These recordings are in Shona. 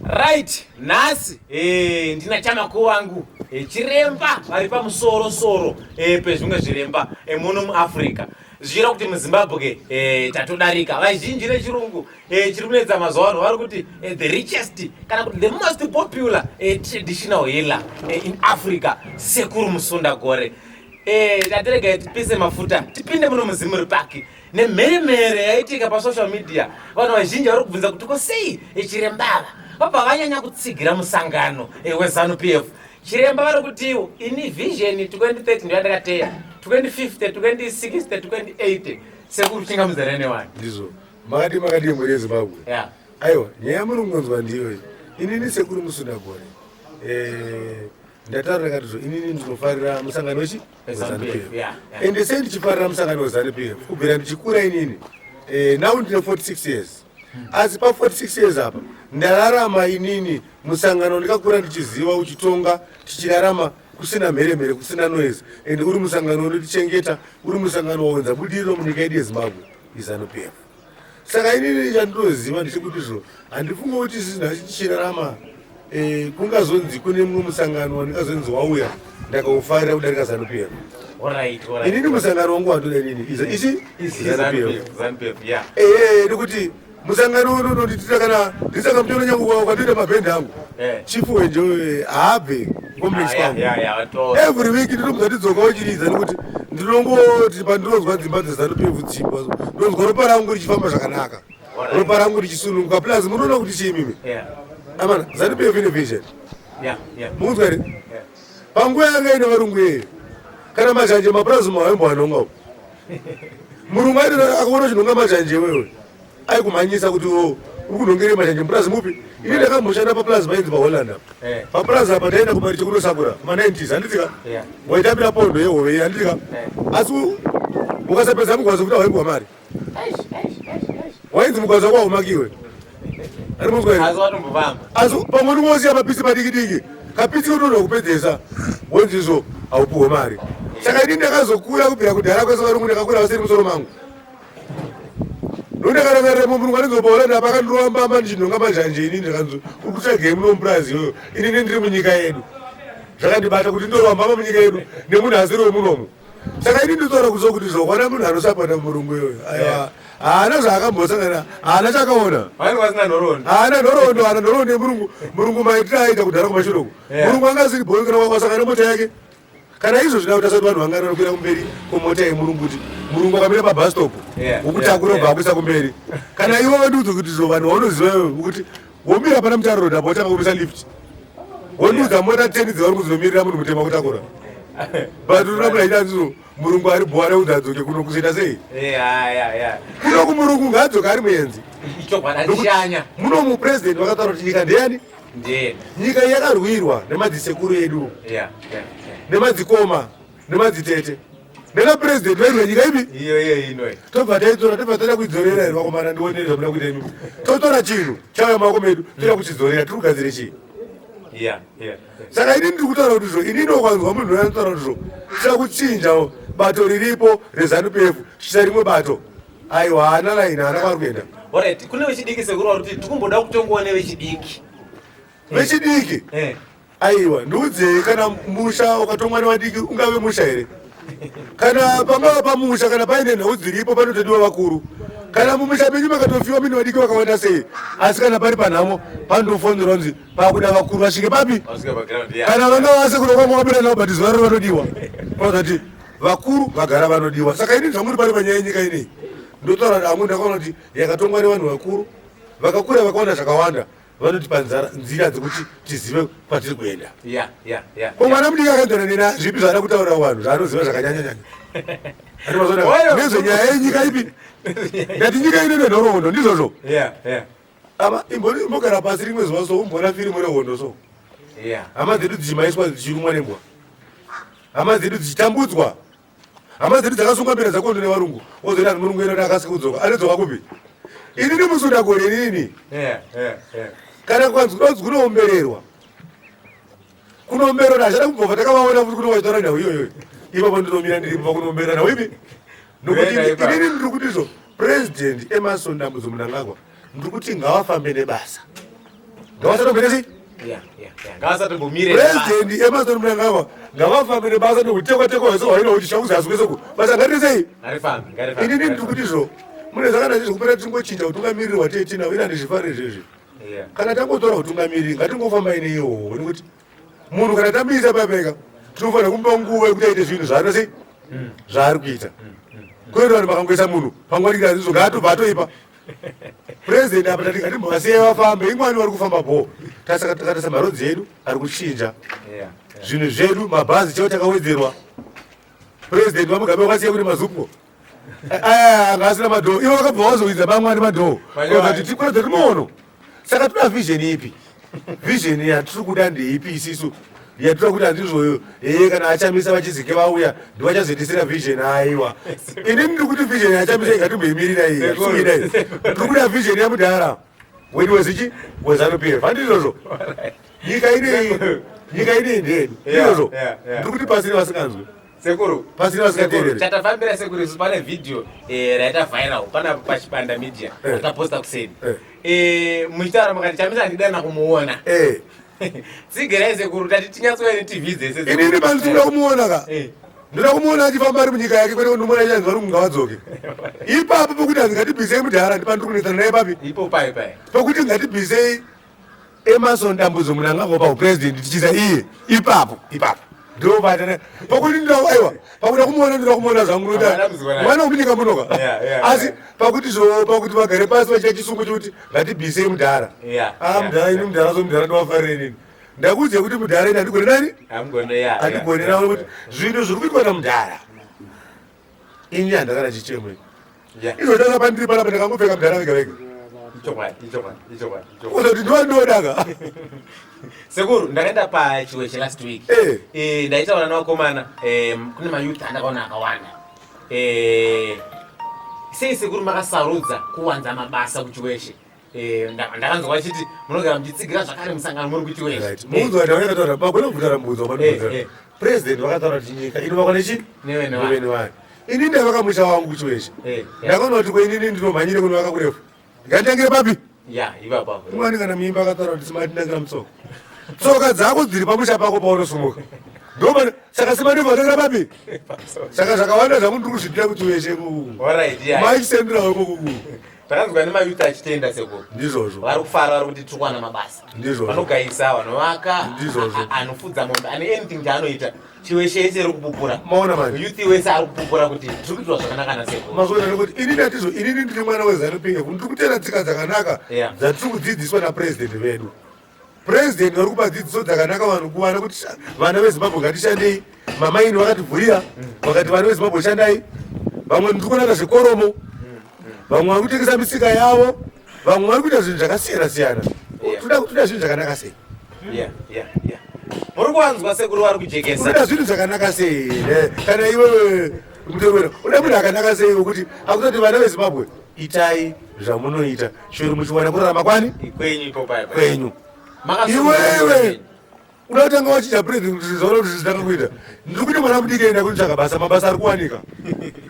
Right, nhasi ndina chamakuvangu chiremba vari pamusoro soro pezvimwe zviremba muno muAfrica. Zvichira kuti muZimbabwe tatodarika vazhinji nechirungu chiri kunetsa mazuva ano, vari kuti the richest kana kuti the most popular traditional healer in Africa, Sekuru Musundagore. Tatirega tipise mafuta tipinde muno muZimuri Park nemheremhere yaitika pasocial media. Vanhu vazhinji vari kubvunza kuti ko sei chirembava vabva vanyanya kutsigira musangano weZANU PF. Chiremba vari kutiwo ini vision 2030 ndiyo yandakateya, 2050, 2060, 2080. Sekuru, chingamudzana nevanhu. Ndizvo. Makadi makadi mhuri yeZimbabwe? Yeah. Aiwa, nyaya yamuri kungonzwa ndiyo inini Sekuru Musundagore. Ndataura ndakatizvo inini ndinofarira musangano wechi WeZANU PF, yeah. Ende sei ndichifarira musangano weZANU PF? Kubvira ndichikura inini, now ndine 46 years, asi pa 46 years apa ndararama inini musangano ndikakura ndichiziva uchitonga, tichirarama kusina mheremhere, kusina noise, and uri musangano unotichengeta, uri musangano waunza budiriro munyika yedu yeZimbabwe, iZANU PF. Saka inini chandinoziva ndechekuti zvo handifunge kuti isusu nhasi tichirarama kungazonzi kune mumwe musangano wandingazonzi wauya ndakaufarira kudarika ZANU PF. Inini musangano wangu wandoda inini isi ZANU PF. ZANU PF, yeah. Nekuti musangano uno unonditira kana ndisaka mutoro nyangu kwatoita mabhendi angu. Chief wenje haabve complex kwangu. Every week ndinobva ndidzoka uchiridza, nekuti ndinongoti pandinonzwa dzimba dzeZANU PF dzimba, ndinonzwa ropa rangu richifamba zvakanaka, ropa rangu richisununguka. Plus munoona kuti chiimimi amana ZANU PF ine vision. Mukunzwa here? Yeah. Panguva yanga ine varungu yeye, kana mazhanje mapurazi mawaimbo anonga uko, murungu aiti akaona chinhonga mazhanje iwewe aikumhanyisa kuti o uri kunhongerei mazhanje mupurazi mupi? Ini ndakamboshanda papurazi painzi paHolland apa. Papurazi apa ndaenda kumaricho kunosakura kuma90s, handitika? Waitambira pondo yehove iyi, handitika? Asi ukasapedza mugwazo kuti hawaipiwa mari, wainzi mugwazo wako haumakiwe. Asi vatombovamba. Asi pamwe ndingosiya mapisi madiki diki, kapisi unoda kupedzesa, wonzizvo haupiwe mari. Saka ini ndakazokura kubvira kudhara kwese varungu ndakakura vasiri musoro mangu. Nondakarangarira mumurungu anonzi apa akandirova mbama ndichinhonga mazhanje. Ini ndakanzi uri kutsvagei muno mupurazi iyoyo? Inini ndiri munyika yedu. Zvakandibata kuti ndorova mbama munyika yedu nemunhu asiri wemunomu. Saka ini ndinotaura kuzo kuti zvokwana munhu anosapota murungu iyoyo, aiwa, haana zvaakambosangana, haana chakaona. Vanenge vasina nhoroondo. Haana nhoroondo, haana nhoroondo yemurungu. Murungu maitiro aita kudhara kumashure uku, murungu anga asiri bhoyi kana wasangana nemota yake. Kana izvo zvida kuti asati vanhu vangana vanokwira kumberi kwemota yemurungu, kuti murungu akamira pabus stop, ukutakura ubva akuisa kumberi. Kana ivo vandiudza kuti zvo vanhu vaunoziva iwe kuti womira pana Mutare Road apo watanga kumisa lift, wondiudza mota 10 dzevarungu dzinomirira munhu mutema kutakura, but unoda ita murungu ari bhowa rekuti adzoke kuno kuzoita sei? Kuno kumurungu ngaadzoke ari muenzi. Ichokwadi, achishanya. Muno mupresident vakataura kuti nyika ndeyani? Ndiye. Nyika iyi yakarwirwa nemadzisekuru edu, nemadzikoma, nemadzitete, nenapurezidendi vairwa nyika ipi? Iyo ino. Tobva taitora, tobva toda kuidzorera here? Vakomana, ndionere zvamuda kuita imi. Totora chinhu chauya maoko medu, toda kuchidzorera, tiri kugadzire chii? Saka ini ndiri kutaura kuti zvo inini ukanzwa munhu anotaura kuti zvo tira kuchinja bato riripo reZANU PF tichita rimwe bato, aiwa, haana laini, haana kwaari kuenda. Alright, kune vechidiki, sekuru, vari kuti tikumboda kutongowa nevechidiki. Vechidiki? Aiwa, ndiudzei, kana musha ukatongwa nevadiki ungave musha here? Kana pangava pamusha, kana paine nhau dziripo, panotodiwa vakuru. Kana mumusha menyu makatofiwa mine vadiki vakawanda sei, asi kana pari panhamo panotofonzerwa kunzi pakuda vakuru vasvike papi. Vasvike paground, yeah. Kana vanga vasekuru vamwe vabuda navo, but zuva rero vanodiwa panozati vakuru vagara vanodiwa. Saka ini zvamuri pari panyaya yenyika inei, ndotaura kuti amwe ndakaona kuti yakatongwa nevanhu vakuru vakakura, vakaona zvakawanda, vanotipa nzira dzekuti tizive kwatiri kuenda. Ko mwana mudiki akaenzana nena zvipi zvaada kutaurira vanhu zvaanoziva zvakanyanyanyanya nezvenyaya yenyika ipi? Ndati nyika ino nenhoroondo, ndizvozvo. Ama imbogara pasi rimwe zuva so umboona firimu rehondo so, hama dzedu dzichimaiswa, dzichirumwa nembwa, hama dzedu dzichitambudzwa, hama dzedu dzakasungwa mbira dzakondo nevarungu, wozoita murungu eno akasika kudzoka, anodzoka kupi? Inini Musundagore inini, kana kukanzi kunoombererwa, kunoomberera hachada kubvobva takavaona futi kuno vachitaura nhau iyoyo. Ipapo ndinomira ndiripo pakunoomberera nhau ipi, nokuti Kuenda ipapo. Inini ndiri kuti izvo President Emmerson Dambudzo Mnangagwa, ndiri kuti ngavafambe nebasa. Ngavasatomboita sei? Ngavasatombomire. President Emmerson Mnangagwa ngavafambe nebasa nekutekwa tekwa hwese hwaina kuti shangu zasi kwese uku. Basa ngariite sei? Ngarifambe, ngarifambe. Inini ndiri kuti izvo mune zvakanaka zvekupera tingochinja utungamiriri hwatee tinahwo ini handizvifariri izvezvi. Kana tangotora utungamiriri ngatingofambai neihoho nekuti munhu kana tamuisa papeka tinofanira kumupa nguva yekuti aite zvinhu zvaano sei zvaari kuita. Kwete vanhu vakangoisa munhu panguva diki azvizvo ngaatobva atoipa. President apa tati ngatimbovasiye vafambe ingwani vari kufamba bho. Tasaka takatarisa marodzi edu ari kuchinja. Zvinhu zvedu mabhazi chaiwo takawedzerwa. President vaMugabe vakasiya kune mazupo. Aya anga asina madhoo. Ivo vakabva vazoidza mamwe ane madhoo. Kuratidza kuti kuratidza kuti muono. Saka toda vision ipi? Vision yatiri kuda ndeipi isisu? Yatiri kuda handizvoyo. Ee kana achamisa vachizike vauya ndivachazoitisira vision aiwa. Ini ndiri kuti vision yachamisa ingatimboimirira iyi. Hatisi iyi. Ndiri kuda vision yamudhara. Wedu wezichi weZanu PF. Handizvozvo. Nyika ineyi nyika ineyi ndeyedu. Ndizvozvo. Ndiri kuti pasi nevasinganzwi. Sekuru, pasina vasingateereri. Chatafambira sekuru isu pane video eh, raita viral pana pachibanda media eh. ataposta kuseni. Eh. Eh, muchitaura makati chamisa ndidana kumuona. Eh. Tsigirai sekuru tati tinyatsouya neTV dzese. Inini pandinoda kumuona ka. Eh. Ndoda kumuona achifamba ari munyika yake kwete kundomuona achanzi vari ngavadzoke. Ipapo pokuti hanzi ngatibvisei mudhara ndipandiri kunetsana naye papi? Ipo pai pai. Pokuti ngatibvisei Emerson Dambudzo Mnangagwa paupresident tichiza iye ipapo ipapo ndobatana pakuti ndinoda aiwa pakuda kumuona ndinoda kumuona zvangu ndoda mwana wekunyika munoka asi pakuti zvo pakuti vagare pasi vachiita chisungo chekuti ngatibvisei mudhara ah mudhara ini mudhara so mudhara ndovafarira inini ndakuudza kuti mudhara ini handigone nani handigone nawo kuti zvinhu zviri kuitwa namudhara ini handakana chichemo izvo tanga pandiri panapa ndakangopfeka mudhara vega vega kuzoti ndiwa ndodaka sekuru ndakaenda pachiweshe last week eh. Eh, ndaitaura nevakomana eh, kune mayouth andakaona akawanda sei sekuru makasarudza kuwanza mabasa kuchiweshe Ndakanzwa vachiti munogara muchitsigira zvakare musangano muri kuchiweshe. Mubvunzo wandakataura pagona kubvunza mubvunzo wandibvunza. President vakataura kuti nyika inovakwa nechi? Nevene vayo. Ini ndavaka musha wangu kuchiweshe. Ndakaona kuti ko inini ndinomhanyire kunovaka kurefu. Ndikatangire papi? Ya, ipapo apo. Umwani kana muimba akataura kuti simati ndangira mutsoka. Tsoka dzako dziri pamusha pako paunosumuka. Ndopane saka simati vatangira papi? Saka zvakawanda zvangu ndiri kuzvidira kuchiweshe ku. All right, yeah. Maichisenderawo ikoko ku. Takanzwa nemayouth achitenda sekuru. Ndizvozvo. Vari kufara vari kuti tiri kuwana mabasa. Ndizvozvo. Vanogaisa, vanovaka, Ndizvozvo. anofudza mombe, ane anything chaanoita. Chiweshe yese iri kupupura. Maona manje. Youth wese ari kupupura kuti tiri kuitwa zvakanaka nasekuru. Mazoona nekuti inini hatizvo inini ndiri mwana weZanu PF ndiri kutera tsika dzakanaka dzatiri kudzidziswa napresident vedu. President vari kupa dzidziso dzakanaka vanhu kuvana kuti vana veZimbabwe ngatishandei. Mamaini vakativhurira vakati vana veZimbabwe shandai. Vamwe ndiri kuona zvikoromo, vamwe vari kutengesa misika yavo, vamwe vari kuita zvinhu zvakasiyana siyana. Toda zvinhu zvakanaka sei? Muri kuvanzwa sekuru vari kujekesa. Toda zvinhu zvakanaka sei? Kana iwewe mutorwera uda munhu akanaka sei wekuti akutoti vana veZimbabwe itai zvamunoita chero muchiwana kurarama kwani kwenyu ipo paya kwenyu iwewe uda kutanga wachinja president kuti zvaona kuti zvitanga kuita ndiri kuti mwana mudiki enda kunotsvaga basa mabasa ari kuwanika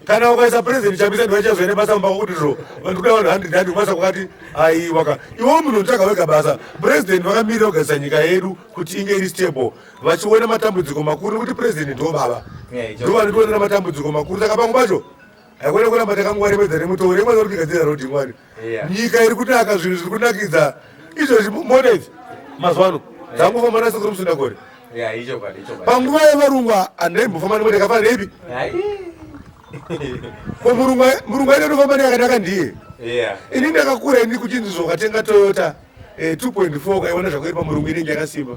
kana ukaisa president chamisa ndivachazoenda basa mumba kuti zvo vanhu kuda vanhu handred handred kubasa kwakati aiwaka iwewe munhu unotsvaga wega basa president vakamirira kugadzisa nyika yedu kuti inge iri stable vachiona matambudziko makuru nekuti president ndo baba ndo vanotionera matambudziko makuru saka pamwe pacho haikona kuramba takangwaremedza nemutoro imwana uri kuigadzira road imwani nyika iri kunaka zvinhu zviri kunakidza izvozvi mona idzi mazuva ano dzangofamba nasekuru musundagore panguva yevarungu handaimbofamba nemota yakafanana neipi ko murungu aida kutofamba neyakanaka ndiye ini ndakakura ini kuchinzi zvokatenga toyota 2.4 eh, ukaiona zvako iri pamurungu inenge yakasimba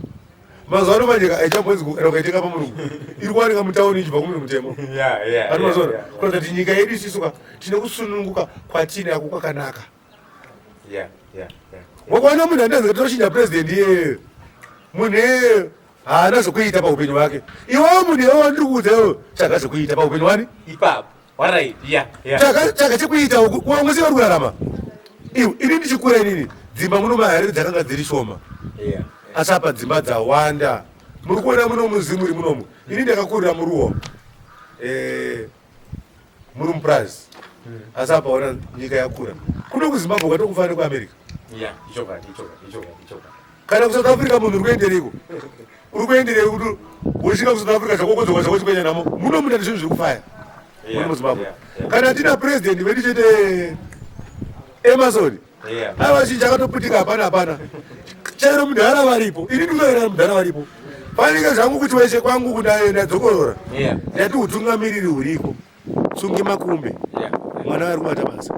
mazuva ano manje haichambonzi kana ukaitenga pamurungu iri kuwanika mutauni ichibva kumunhu mutemo ani mazuva ano kuratidza kuti nyika yedu isisu ka tine kusununguka kwatinako kwakanaka wakaona munhu andanzi katochinja president iyeyo munhu iyeyo haana zvekuita paupenyu hwake iwewe munhu iwewe wandiri kuudza iwewe tsvaga zvekuita paupenyu wani ipapo Tsvaga chekuita wangosiya uri kurarama iwe. Ini ndichikura inini dzimba muno maharere dzakanga dziri shoma asi apa dzimba dzawanda. Muri kuona muno muzimuri munomu ini ndakakurira muruwa eh, muri mupurazi asi apa ona nyika yakura kuno kuzimbabwe kwatokufana nekuamerica. Kana kuSouth Africa munhu uri kuendereiko? Uri kuenderei kuti wosvika kuSouth Africa zvakokodzoka zvako chikwenya namo? Muno muna zvinhu zviri kufaya. Muno muZimbabwe. Kana tina president vedu chete Emerson. Ava chinhu chakatoputika hapana hapana. Chero mudhara varipo. Ini ndikutoera mudhara varipo. Panenge zvangu kuti weshe kwangu ndadzokorora. Ndati hutungamiriri huriko. Tsungi Makumbe mwana ari kubata basa.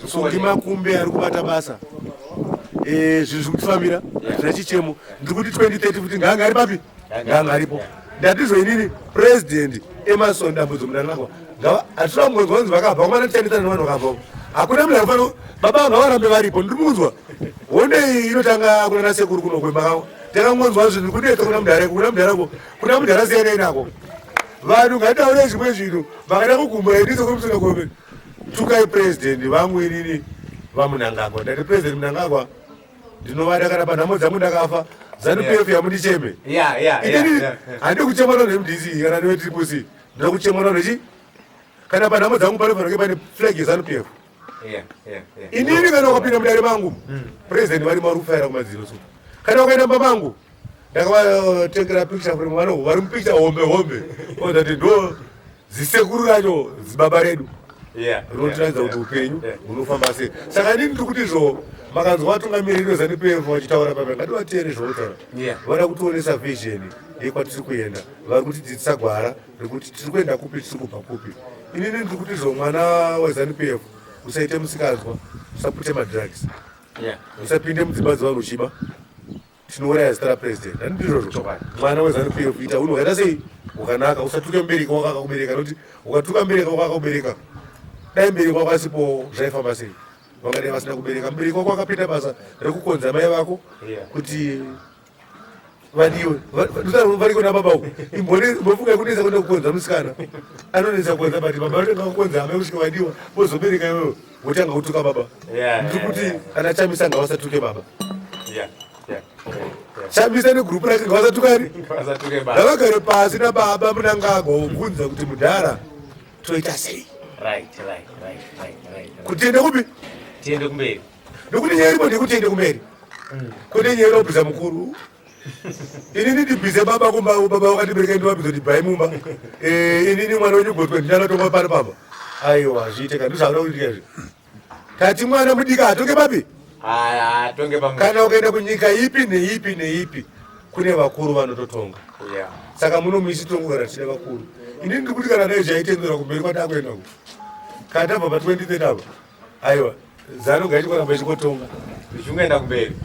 Tsungi Makumbe ari kubata basa. Eh, zvinhu zviri kutifambira hazvina chichemo. Ndiri kuti 2030 kuti ngaanga ari papi? Ngaanga aripo. Ndatizvo inini President Emmerson Dambudzo Mnangagwa hatina kumbonzwa kunzi vakabva kumana tichandisana nevanhu vakabva hakuna munhu anofanira baba ngavarambe varipo ndiri kunzwa honde iyi inotanga kuna nasekuru kuno kwemba takangonzwa zvinhu kunetsa kuna mudhareko kuna mudharako kuna mudhara siyanai nako vanhu ngataure zvimwe zvinhu vakada kugumbura ini sekuru musina kuve tukai president vangu inini vamunangagwa ndati president munangagwa ndinovada kana panhamo dzangu ndakafa zanu pf yamundicheme inini handi kuchema navanhu mdc kana newe triple c ndinoda kuchemwa navanhu chi kana panhamo dzangu panofanira kunge pane flag yezanu pf inini kana ukapinda mudare mangu president vari marufaira kumadziro so kana ukaenda mumba mangu ndakavatengera picture frame vano vari mupicture hombe hombe odati ndo zisekuru racho zibaba redu rinotiratidza kuti upenyu hunofamba sei saka inini ndiri kuti izvo makanzwa vatungamiriri vezanu pf vachitaura papa ngativateere zvavataura vada kutionesa vision yekwatiri kuenda vari kutidzidzisa gwara rekuti tiri kuenda kupi tiri kubva kupi inini ndiri kuti izvo mwana wezanu pf usaite musikanzwa usapute madrugs usapinde mudzimba dzevanhu uchiba tinouraya zita rapresident handi ndizvozvo mwana wezanu pf ita unhu wakaita sei wakanaka usatuke mubereki wako akakubereka nokuti ukatuka mubereki wako akakubereka dai mubereki wako asipo zvaifamba sei vangadai vasina kubereka mubereki wako akapinda basa rekukonza mai vako kuti vadiwe variko nababa uko imbofunga kunetsa kuenda kukonza musikana anonetsa kukonza but baba vanotanga kukonza amai kusvika vadiwa vozobereka iwewe wotanga kutuka baba ndiri kuti ana chamisa ngavasatuke baba chamisa negrupu rake ngavasatukani ngavagare pasi nababa munangagwa wobvunza kuti mudhara toita sei kuti tiende kupi tiende kumberi nokuti nyaya iripo ndekuti tiende kumberi kune nyaya inobvisa mukuru inini ndibvise baba kumba baba vakandibereka ndivabvisa kuti bvai mumba eh, inini mwana wenyu gotwe ndinakatongwa pano papa aiwa hazviite ka ndozvakuda kuitika izvi tati mwana mudiki hatonge papi kana ukaenda kunyika ipi neipi neipi kune vakuru vanototonga saka muno muisi tongogara tichida vakuru inini ndiri kuti kana dai zvaitendera kumberi kwatakuenda ku kana tabva pa 2030 apa aiwa zanu ngaichikoramba ichingotonga tichingoenda kumberi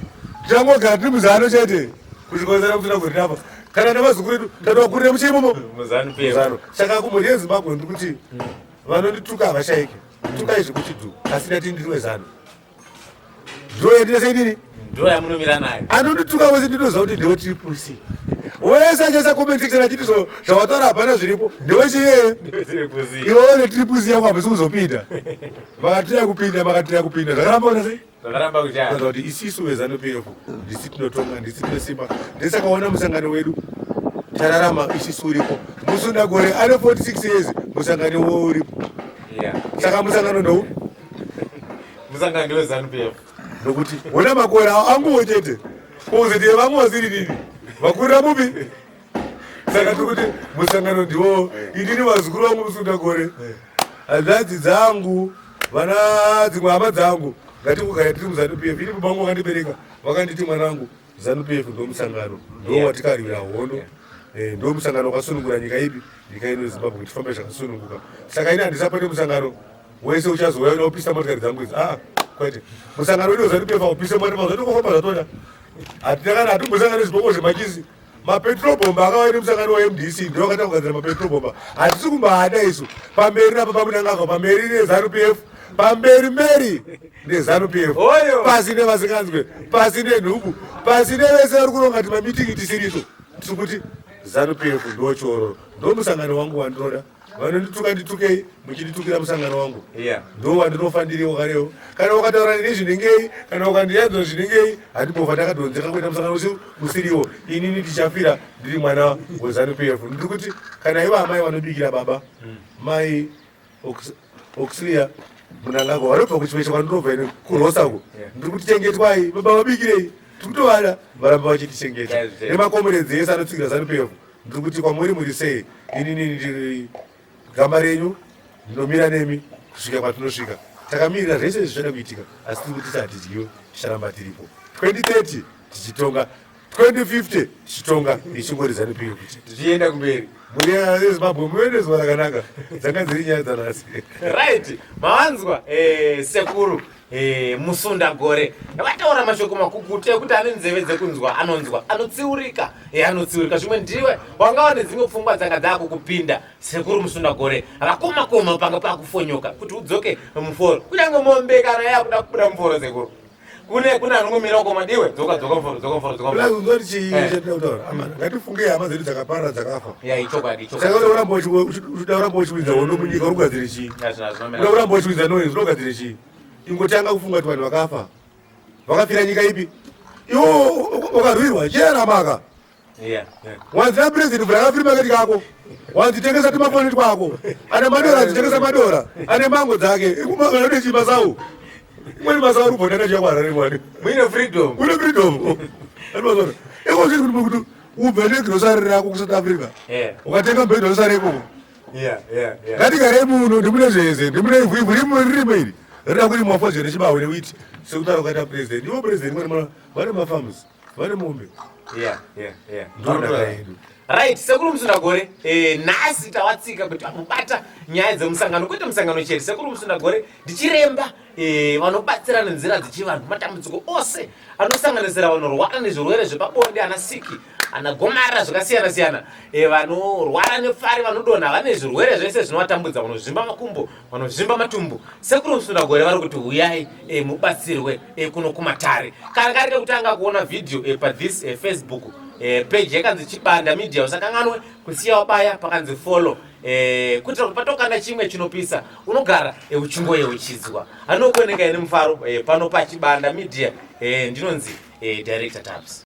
tichangogara tiri muzano chete kusvika kusina gore rapa kana nevazukuru edu tatovakurira mucheimomo muzano saka kumhuri yezimbabwe ndiri kuti vanondituka havashaike tukai zvekuti dhu asi ndati ndiri wezano ndo yandinosa inini ndo yamunomira nayo anondituka wese ndinoziva kuti ndewe triple c wese achaisa comment section achiti zvo zvawataura hapana zviripo ndewe chiyeye iwewe netriple c yako hapisi kuzopinda makatira kupinda makatira kupinda zvakaramba kuita sei zvakaramba kuita kuti isisu vezanu pf ndisi tinotonga ndisi tinosimba ndisakaona musangano wedu tararama isisu uripo musundagore ane 46 years musangano wo uripo saka musangano ndou musangano ndewe zanu pf nokuti wona makore anguwo chete kuzoti vamwe vasiri nini vakurira mupi saka tiri kuti musangano ndiwo inini vazukuru vangu musundagore hanzvadzi dzangu vana dzimwe hama dzangu ngatingogara tiri muzanu pf ini baba vangu vakandibereka vakanditi mwanangu zanu pf ndo musangano ndo watikarwira hondo eh, ndo musangano wakasunungura nyika ipi nyika ino yezimbabwe kuti tifambe zvakasununguka saka ini handisapande musangano wese uchazouya uda kupisa motikari dzangu idzi aa ah, kwete musangano wedu wezanu pf haupise motikari zvatongofamba zvatoda hatina kana hatimbosangana nezvipoko zvemachisi mapetrol bomba akauya nemusangano wemdc ndiwo akatanga kugadzira mapetrol bomba hatisi kumbaada isu pamberi napa pamunangagwa pamberi nezanu pf pamberi mberi nezanu pf pasi nevasinganzwe pasi nenhubu pasi nevese vari kuronga ti mamitingi tisiriso tiri kuti zanu pf ndo chororo ndo musangano wangu wandinoda vanondituka nditukei muchinditukira musangano wangu ndo wandinofa ndiri wakarewo kana ukataura neni zvinengei kana ukandiyadzwa zvinengei handimbofa ndakadhonzeka kuita musangano usiriwo inini ndichafira ndiri mwana wezanu pf ndiri kuti kana ivo amai vanobikira baba mai Auxilia Mnangagwa vanobva kuchiweshe kwandinobva ini kuRosa uko ndiri kuti chengetwai baba vabikirei. Tikutovada varamba vachitichengeta. Nemakomuredzi ese anotsigira Zanu PF ndiri kuti kwamuri muri sei, inini ndiri gamba renyu, ndinomira nemi kusvika kwatinosvika. Takamirira zvese izvi zvichada kuitika, asi tiri kuti hatidyiwe, ticharamba tiripo 2030 tichitonga, 2050 tichitonga, ichingori Zanu PF tichienda kumberi. Mhuri yeZimbabwe, muve nezuva rakanaka. Dzanga dziri nyaya dzanhasi. Right, mawanzwa sekuru Musunda Gore vataura mashoko makukutu ekuti ane nzeve dzekunzwa anonzwa, anotsiurika anotsiurika. Zvimwe ndiwe wanga wane dzimwe pfungwa dzanga dzakukupinda. Sekuru Musunda Gore vakomakoma panga pakufonyoka kuti udzoke muforo, kunyange mombe kana yakuda kubuda muforo, sekuru kune anongomira uko, madiwe dzoka dzoka muforo, dzoka muforo, dzoka muforo. Unoti chii chatinoda kutaura amana? Ngatifungei hama dzedu dzakapara, dzakafa. Ya, ichokwadi, ichokwadi. Saka uchida kuramba uchiwinza hondo munyika, uri kugadzire chii? Uda kuramba uchiwinza noise, unogadzire chii? Ingotanga kufunga kuti vanhu vakafa vakafira nyika ipi? Iwo wakarwirwa chiyarambaka. Wanzi napurezidendi, vhura kafiri maketi kako, wanzi tengesa tumafoni twako, ane madora anzi madora, ane mango dzake ikuade chii masau imweni masau uri kubvonda kachiya kuHarare mwani. Muine freedom. Une freedom. Iko zviri kuti ubve negrosari rako kuSouth Africa, ukatenga mubhedha usare ikoko. Ngatigarei muno, ndimune zvese, ndimune ivhu, ivhu rimwe ririmo iri rinoda kurimwa fodya nechibahwe newheat, sekutaura kwaita president. Ivo president vane mafarms, vane mombe. Ndonaka yedu. Right, sekuru Musundagore, nhasi tawatsika kuti mubata nyaya dzemusangano, kwete musangano chete. Sekuru Musundagore ndichiremba vanobatsira nenzira dzechivanhu matambudziko ose anosanganisira vanorwara nezvirwere zvepabonde, ana siki, ana gomarara, zvakasiyana siyana, vanorwara nepfari, vanodonha, vane zvirwere zvese zvinovatambudza, vanozvimba makumbo, vanozvimba matumbu. Sekuru Musundagore vari kuti huyai mubatsirwe kuno kumatare. Kana kari kekutanga kuona vhidhiyo pathis Facebook page yakanzi Chibanda Media, usakanganwe kusiya wabaya pakanzi follow kuitira kuti patokanda chimwe chinopisa unogara uchingoyeuchidzwa. Anokuoneka ine mufaro pano paChibanda Media. Ndinonzi Director Tabs.